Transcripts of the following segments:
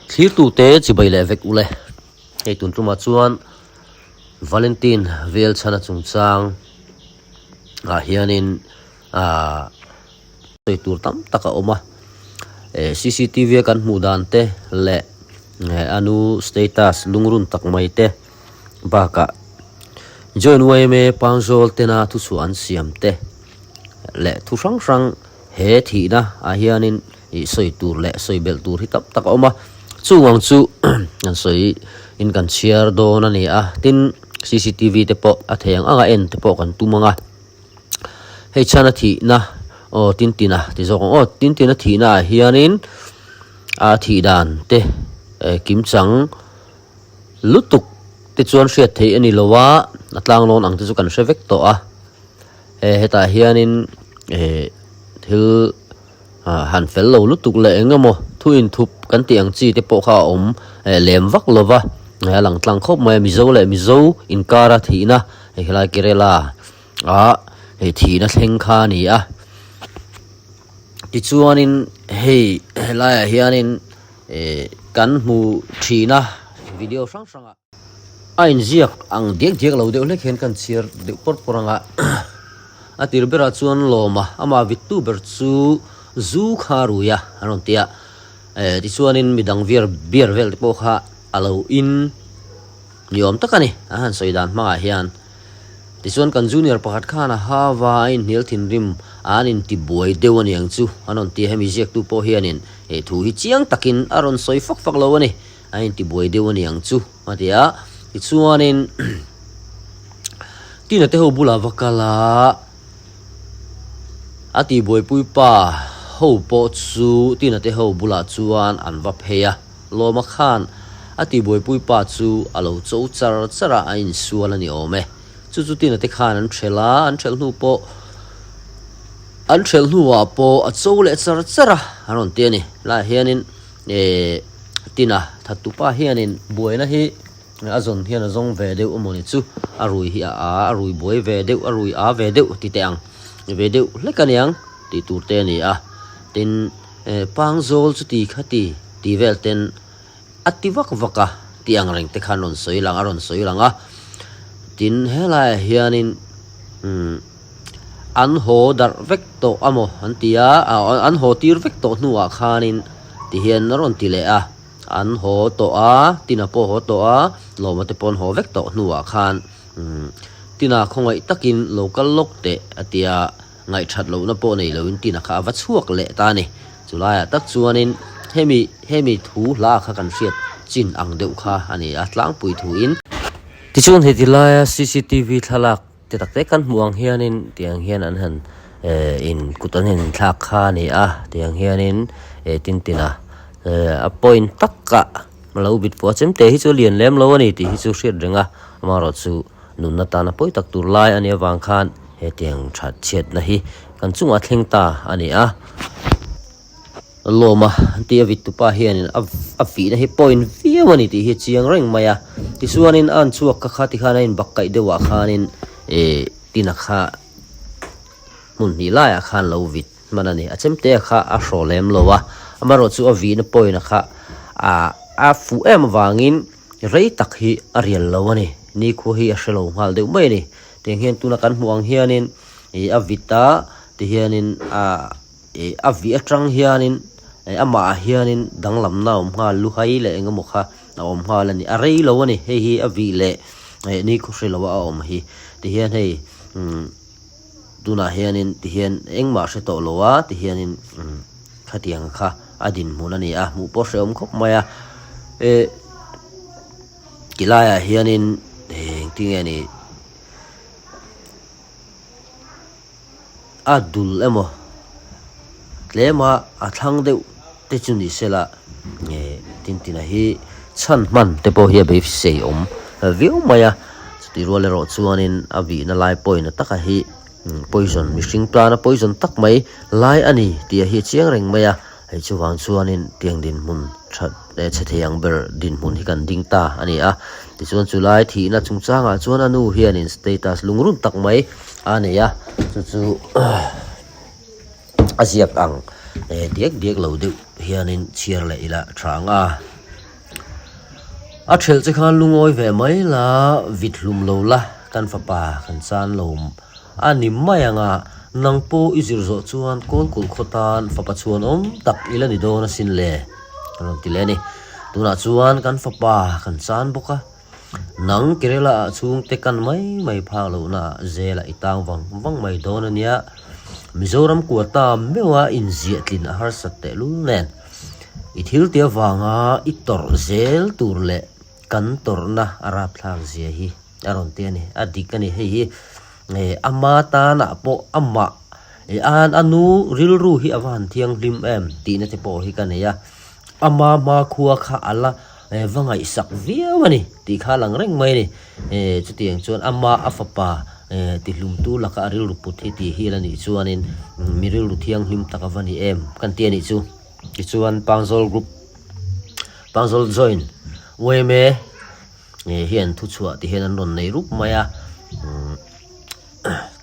Thlirtute chibai leh vek ule. Hei tun tumah chuan Valentine Velchhana chungchang ah hianin ah sawi tur tam tak a awm a. Eh cctv a kan hmuh dan te leh a nu status lungrun tak mai te bakah Join yma Pangzawl tena thuchhuah an siam te leh thu hrang hrang he thihna ah hianin ih sawi tur leh sawi belh tur hi tam tak a awm a chung ang chu kan sawi in kan chhiar dawn a ni a tin cctv te pawh a thei ang ang a en te pawh kan tum ang a hei chhan a thihna aw tin tin a ti zawk ang aw tin tin a thihna ah hianin a thih dan te eh kimchang lutuk te chuan hriat theih a ni lo a a tlang lawn ang te chu kan hre vek tawh a. He hetah hianin eh thil ah han fel lo lutuk leh eng emaw thu inthup kan tih ang chi te pawh kha a awm eh lem vak lo va a lang tlang khawp mai a mizo leh mizo inkara thihna hei helai Kerala ah hei thihna thleng kha a ni a tichuanin hei helaiah hianin eh kan hmu thina video hrang hrang ah. A inziak ang diak diak lo deuh hlek hian kan chhiar deuh pawr pawr ang a, a tir berah chuan lawm a, amah vittu ber chu zu kha a rui a an rawn ti a, eh tichuanin midang viar beer vel te pawh kha a lo in ni awm tak a ni an han sawi dan hmangah hian. Tichuan kan junior pakhat khan a hau a, a inhnial thinrim a, an intibuai deuh a ni ang chu an rawn ti a, hemi ziaktu pawh hianin eh thu hi chiang takin a rawn sawi fak fak lo a ni. A intibuai deuh a ni ang chu a ti a, tichuanin Tina te ho bulah va kal a, a tihbuaipui pa ho pawh chu Tina te ho bulah chuan an va phei a, Lawma khan a tihbuaipui pa chu a lo cho char char a, a insual a ni awm e. Chu chu Tina te khan an ṭhelh a, an ṭhelh hnu pawh an ṭhelh hnuah pawh a cho leh char char a, an rawn ti a ni. Helaiah hianin Ehh Tina thattupa hianin buaina hi a zawn hian a zawng ve deuh amawni chu a rui hi a a a rui buai ve deuh a rui a ve deuh ti teh ang ve deuh hlek aniang tih tur te a ni a tin eh pangzawl chuti khati tih vel ten a ti vak vak a tih ang reng te khan rawn sawi lang a rawn sawi lang a tin helaiah hianin umm. An haw darh vek tawh a maw an ti a, an haw tir vek tawh hnuah khanin ti hian a rawn ti leh a, an haw tawh a, Tina pawh haw tawh a, Lawma te pawh an haw vek tawh hnuah khan Tina khawngaih takin lo kal lawk teh a ti a, ngaihthat lohna pawh nei loin Tina kha a va chhuak leh ta a ni. Chulaiah tak chuanin hemi hemi thu hla kha kan hriat chin ang deuh kha a ni a, tlangpui thuin. Tichuan heti laia cctv thlalak Ti tak te kan hmuh ang hianin tiang hian an han eh in kut an han inthlak kha a ni a tiang hianin eh tin tin a eh a point takah a lo bit pawh a chemte hi chu a lian lem lo a ni tih hi chu hriat reng a amaherawh chu nunna tana pawi tak tur lai a nih avang khan hetiang that chhiatna hi kan chungah a thleng ta a ni a. Lawma an tih a vittupa hianin a a fihna hi point viau a ni tih hi a chiang reng mai a tichuanin a an chhuak kha kha tikhan a inbak kaih deuhah khanin eh tina kha hmun hnih laiah khan lo vit hman a ni a chemte kha a hraw lem lo a amaherawh chu a vihna point a kha ah a fuh em avangin rei tak hi a rial lo a ni nikhua hi a hre lo nghal deuh mai a ni tiang hian tuna kan hmuh ang hianin ih a vit a tihianin ah. Ih a vih atang hianin eh amah ah hianin danglamna a awm nghal luhai leh eng emaw kha a awm nghal a ni a rei lo a ni hei hi a vih leh eh ni khaw hre lo a awm hi tihian hei umm tunah hianin tihian engmah hre tawh lo a tihianin umm khatiang kha a dinhmun a ni a hmuh pawh hrehawm khawp mai a eh ti laiah hianin engtinge ni. A dul emaw tlema a thlang deuh te chu ni sela nge Tintina hi chhan hman te pawh hi a beisei awm viau mai a, chutih rual erawh chuanin a vihna lai pawhin a taka hi poison mihring tana poison tak mai lai a ni tih a hi a chiang reng mai a, hei chuvang chuanin tiang dinhmun that leh chhe thei ang ber dinhmun hi kan ding ta a ni a, tichuan chu lai thihna chungchangah chuan a nu hianin status lungrun tak mai a nei a, chu chu a ziak ang eh diak diak lo deuh hianin chhiar leh ila tha ang a. A ṭhelh che khan lungawi ve mai la, vit hlum lo la, kan fapa kan chan lo a ni mai ang a, nang pawh i zir zawh chuan Kawlkulh khaw tan fapa chhuan awm tak i la ni dawn asin le, a rawn ti leh a ni. Tunah chuan kan fapa kan chan bawk a, nang Kerala ah chhungte kan mai mai phak lohna ah zelah i tang vang vang mai dawn a nia. Mizoram quota meuha inziah tlin a harsat tehlul nen. I thil tih avanga i tawrh zel tur leh kan tawrhna a rapthlak zia hi a rawn ti a ni. A dik a ni hei hi ama tanah pawh amah a nu rilru hi a va han thianghlim em tihna te pawh hi ka nei a. Ama hmakhua kha a la va ngaihsak viau a ni tih kha a lang reng mai a ni. Chutiang chuan ama a fapa tihlumtu laka a rilru put hi tih hi a la nih chuanin mi rilru thianghlim tak a va ni em kan ti a nih chu. Tichuan Pangzawl group Pangzawl join yma hian thuchhuah ti hian an rawn nei rup mai a.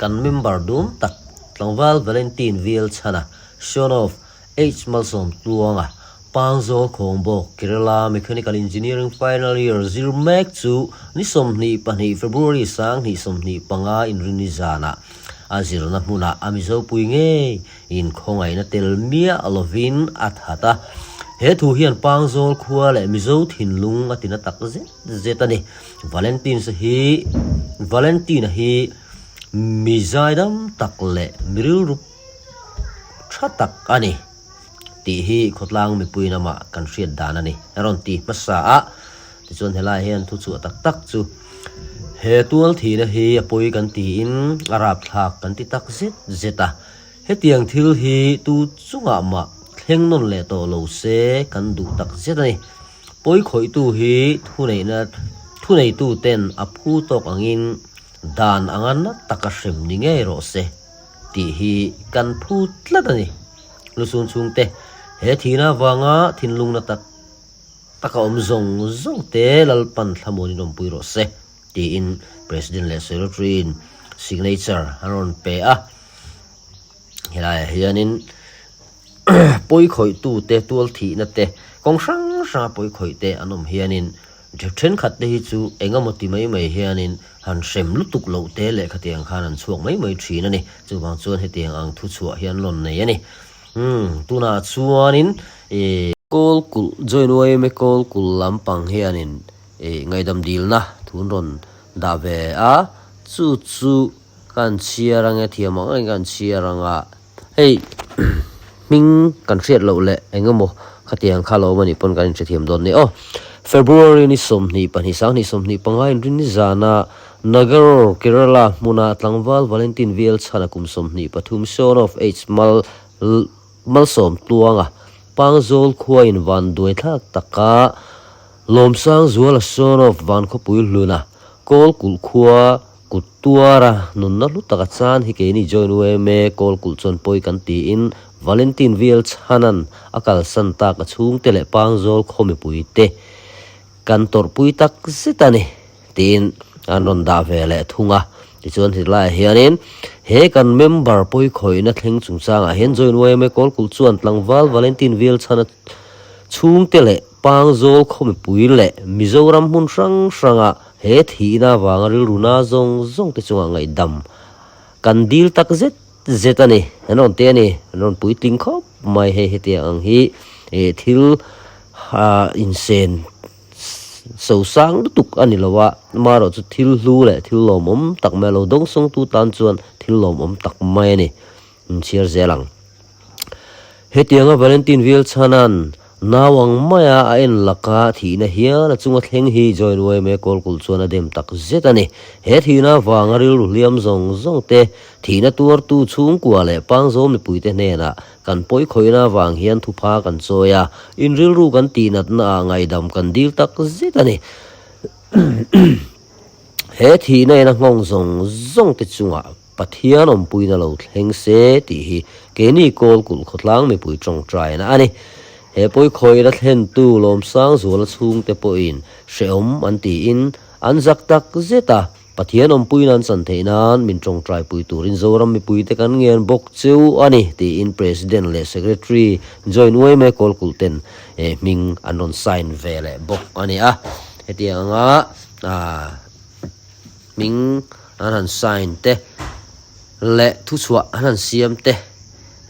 Kan member dum tak tlangval Valentine Velchhana Son of H Malsawm Tluanga, Pangzawl Khawngbawk, Kerala Mechanical Engineering Final Year zir mek chu ni 22 February 2025 inrinni zanah a zirna hmunah a Mizopui ngei inkhawngaihna tel miah lovin a that a. He thu hian Pangzawl khua leh Mizo thinlung a tina tak zet zet a ni. Valentines hi Valentina hi mi zaidam tak leh mi rilru tha tak a ni tih hi khawtlang mipui lamah kan hriat dan a ni. A rawn ti hmasa a, tichuan helai hian thuchhuah tak tak chu he tual thihna hi a pawi kan tiin a rapthlak kan ti tak zet zet a, hetiang thil hi tu chungah mah thleng nawn leh tawh lo se kan duh tak zet a ni. Pawi khawihtu hi thuneihna thuneitu ten a phu tawk angin dan anga na taka hrem ni ngei rawh se. Tih hi kan phu tlat a ni. Lusun chhungte, he thihna avanga thinlungna tak taka awm zawng zawng te Lalpan thlamuanin awmpui rawh se, tiin President leh Secretary-in signature an rawn pe a. Helaiah hianin pawi khawihtute, tual thihna te, kawng hrang hranga pawi khawihte an awm hianin Thenkhat te hi chu eng emaw ti mai mai hianin han hrem lutuk loh te leh khatiang khan an chhuak mai mai thin a ni. Chuvang chuan hetiang ang thuchhuah hi an rawn nei a ni. Umm tunah chuanin ih. Kawlkulh join yma kawlkulh lampang hianin ih ngaihdam dilna thu an rawn dah ve a, chu chu ka han chhiar ang e, thiam ang angin ka han chhiar ang a. Hei hming kan hriat loh leh eng emaw khatiang kha lo awm anih pawn kan inhrethiam dawn nia aw. February ni 22 2025 inrin ni zana Nagar, Kerala hmuna tlangval Valentin Velchhana kum 23 son of H Mal Malsawm Tluanga Pangzawl khuain vanduaithlak taka Lawmsang Zuala son of Vankhawpui Hluna Kawlkulh khua Kut tuara nunna hlu taka chan hi keini join yma Kawlkulh chuan pawi kan tiin Valentine VL Chhanan a kalsan tak a chhungte leh Pangzawl khaw mipuite kan tawrhpui tak zet a ni tiin an rawn dah ve leh thung a. Tichuan helaiah hianin he kan member pawikhawihna thleng chungchangah hian join yma Kawlkulh chuan tlangval Valentine VL Chhana chhungte leh Pangzawl khaw mipui leh Mizoram hmun hrang hranga He thihna avanga rilru na zawng zawng te chungah ngaihdam kan dil tak zet zet a ni. An rawn te a ni, an rawn puitling khawp mai hei hetiang ang hi thil insen sosang lutuk a ni lo a, amaherawh chu thil hlu leh thil lawmawm tak mai a lo dawngsawngtu tan chuan thil lawmawm tak mai a ni. Inchhiar zel ang. Hetianga Valentine Vilchhanan nau ang maia a en laka thihna hial a chunga thleng hi Join yma Kawlkulh chuan a dem tak zet a ni. He thihna avanga rilru hliam zawng zawng te, thihna tuartu chhungkua leh pangzawl mipuite hnenah kan pawi khawihna avang hian thupha kan chawi a, in rilru kan tihnatna ah ngaihdam kan dil tak zet a ni. He thihna in a nghawng zawng zawng te chungah. Pathian awmpuina lo thleng se tih hi keini Kawlkulh khawtlang mipui tawngtaina a ni. He pawikhawihna thlentu Lawmsang Zuala chhungte pawhin hrehawm an tiin an zak tak zet a, Pathian awmpuina an chan theih nan min tawngtaipui turin Zoram mipuite kan ngen bawk cheu a ni tiin President leh Secretary Join yma Kawlkulh ten hming an rawn sign ve leh bawk a ni a. Hetiang anga ah hming an han sign te leh thuchhuah an han siam te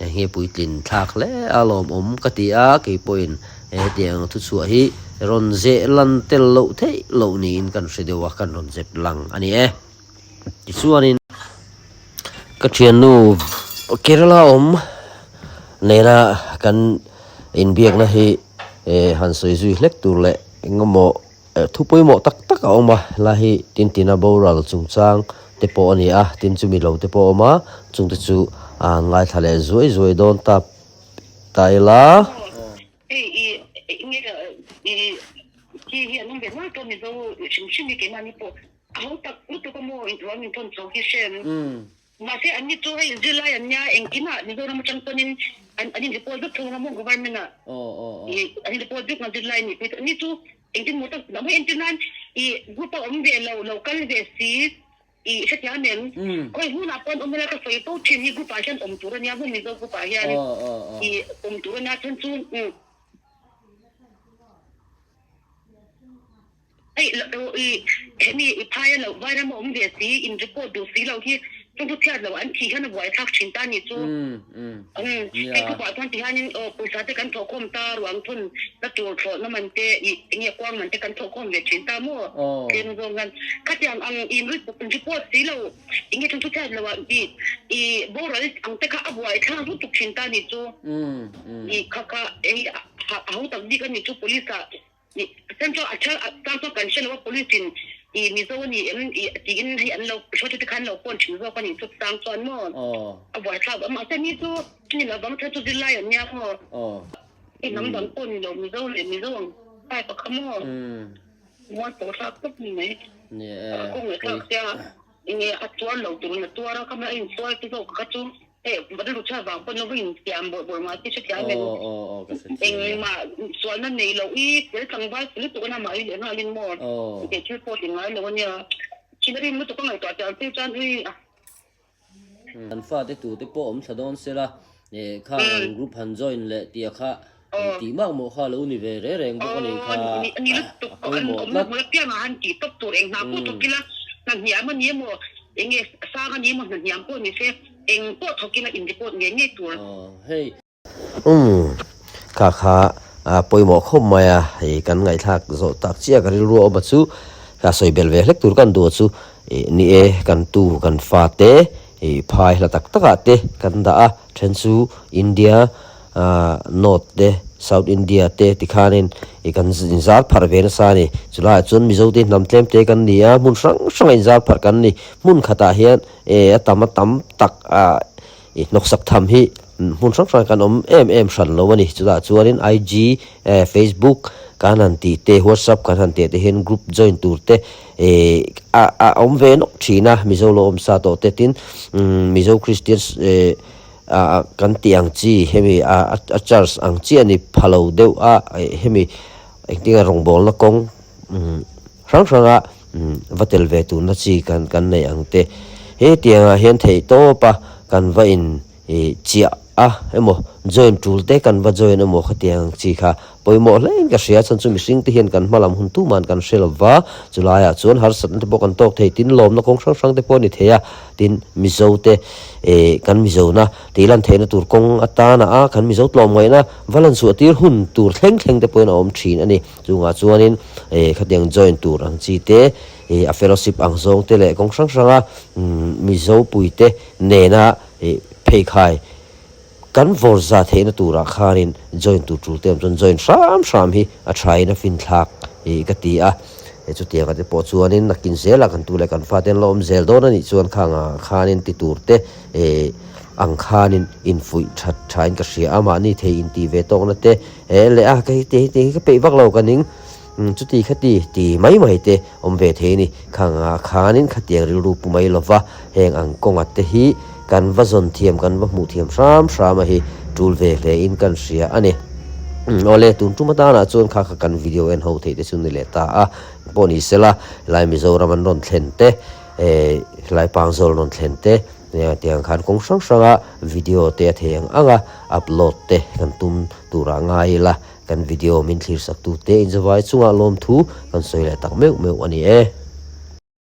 hei hi puitlin thlak hle a lawmawm ka ti a, keipawhin hetiang thuchhuah hi rawn zeh lan tel loh theih loh niin kan hre deuh a, kan rawn zep lang a ni e. Tichuanin ka thiannu Kerala awm nena kan inbiakna hi han sawi zui hlek tur leh engemaw Thu pawimawh tak tak a awm a, helai hi Tintina boral chungchang te pawh a ni a, tin chumi lo te pawh a awm a, chungte chu a han ngaithla leh zuai zuai dawn ta ta ila. Hei i nge i khi hi an awm ve nual tawh Mizo hrim hrim hi keimahni pawh a ho tak lutuk a maw inruang inthawn chho hi hrem. Mahse an ni chu hei zirlai an nia engkimah Mizoram atang chuanin an an in report vek thung a maw government ah ih an in report vek ang zirlai nih phei chu an ni chu engtin maw tak mahse entir nan ih group a awm ve lo lo kal ve si ih hrethiam em khawi hmunah pawh an awm ila ka sawi fo thin hi group ah hian awm tur ania maw Mizo group ah hian ih awm tur ania chhan chu umm. Hei lo i hemi i phaia loh vairam a awm ve si, in report duh si lo hi chungchu chhiat lo an thih hian a buai thlak thin ta ni chu. Umm hei khawpah chuan ti hianin aw pawisa te kan thawhkhawm ta ruang thun na tur thlawhna man te i enge kuang man te kan thawhkhawm ve thin ta maw tlem zawng hian khatiang ang in report si lo enge chungchu chhiat lo ah i i boral ang te kha a buai thlak lutuk thin ta ni chu. I kha kha hei a ho tak bik a ni chu police ah Central a thar tang chuan kan hre lo a police in i Mizo a ni em i tiin hei an lo hruaitu te khan an lo phone thin zawk a nih chu tang chuan maw a buaithlak a mahse ni chu ni lo vang thar chu zirlai an nia maw i hnam dang pawh ni lo Mizo leh Mizo ang type a kha maw mualpho thlak tawp ni mai a kawngaihthlak sia Enge a tuar lo turin a tuar a, khami a insual te zawk kha chu hei rilru chhiat vang pawn lo va insiam bawrh bawrh ngai te hrethiam em? Engmah sualna nei loh i fel tlangval fel lutuk a nia mahni leh nghalin maw tih thil pawh ti ngai lo a nia. Thin a rim lutuk a ngaihtuah chiang phei chuan hei a. Kan fate tute pawh awm thla dawn sela khang ang group han join leh tia kha Tih mak mawh kha lo ni ve reng reng bawk a nih kha a pawimawh tlat. Hmul apiangah han tih tawp tur eng hna pawh thawk ila hna hniam a ni emaw eng nge sang a ni emaw hna hniam pawh ni se eng pawh thawk ila in report ngei ngei tur. Hei. Umm kha kha a pawimawh khawp mai a, hei kan ngaihthlak zawh tak chiah ka rilru a awm a chu ka sawi belh ve hlek tur kan duh a chu ni e kan tu kan fate ih phai hla tak takah te kan dah a then chu India North te, South India te tikhanin ih kan inzar pharh ve nasa a ni. Chulaiah chuan Mizo te hnam tlem te kan ni a, hmun hrang hranga inzar pharh kan ni. Hmun khatah hian eh a tam a tam tak ah ih hnawksak tham hi hmun hrang hrangah kan awm em em hran lo a ni. Chutah chuanin IG, Facebook kan han tih te, WhatsApp kan han tih te hian group join tur te eh a a awm ve nawk thin a, Mizo lo awm sa tawh te tin Mizo Christian eh ah kan tih ang chi hemi ah a church ang chiah ni pha lo deuh a hemi engtin nge rawngbawlna kawng hrang hrang a va tel ve turna chi kan kan neih ang te hetiang ah hian theih tawp a kan va in ih chiah a emaw join tul te kan va join emaw khatiang ang chi kha pawimawh hle in ka hria chhan chu mihring te hian kan hma lam hun tuman kan hre lova chulaiah chuan harsatna te pawh kan tawk thei tin lawmna kawng hrang hrang te pawh a ni thei a. Tin, Mizo te eh kan Mizona tih lan theihna tur kawng atana a kan Mizo tlawmngaihna va lan chhuah tir hun tur thleng thleng te pawhin a awm thin a ni. Chungah chuanin eh khatiang join tur ang chi te eh a fellowship ang zawng te leh kawng hrang hranga Mizo puite nena eh pheikhai Kan vawr za theihna turah khanin join tur tul te awm chuan join hram hram hi a thain a finthlak ih ka ti a, chutianga te pawh chuanin nakin zelah kan tu leh kan fate an la awm zel dawn a nih chuan khangah khanin ti tur te ih ang khanin infuih that thain ka hria a, mahni thei intih ve tawkna te leh a ka heti heti hi ka peih vak lo ka ning. Chuti khati ti mai mai te awm ve thei a ni. Khangah khanin khatiang rilru pu mai lova heng ang kawnga te hi kan va zawn thiam, kan va hmuh thiam hram hram a hi tul ve hle in kan hria a ni. Awle, tun tum atanah chuan kha kha kan video en ho theih te chu ni leh ta a, pawh ni sela helai Mizoram an rawn thlen te, helai Pangzawl an rawn thlen te, tiang khan kawng hrang hranga video te a thei ang ang a upload te kan tum turah ngai ila. Kan video min thlir sak tute inzavai chungah lawmthu kan sawi leh tak meuh meuh a ni e.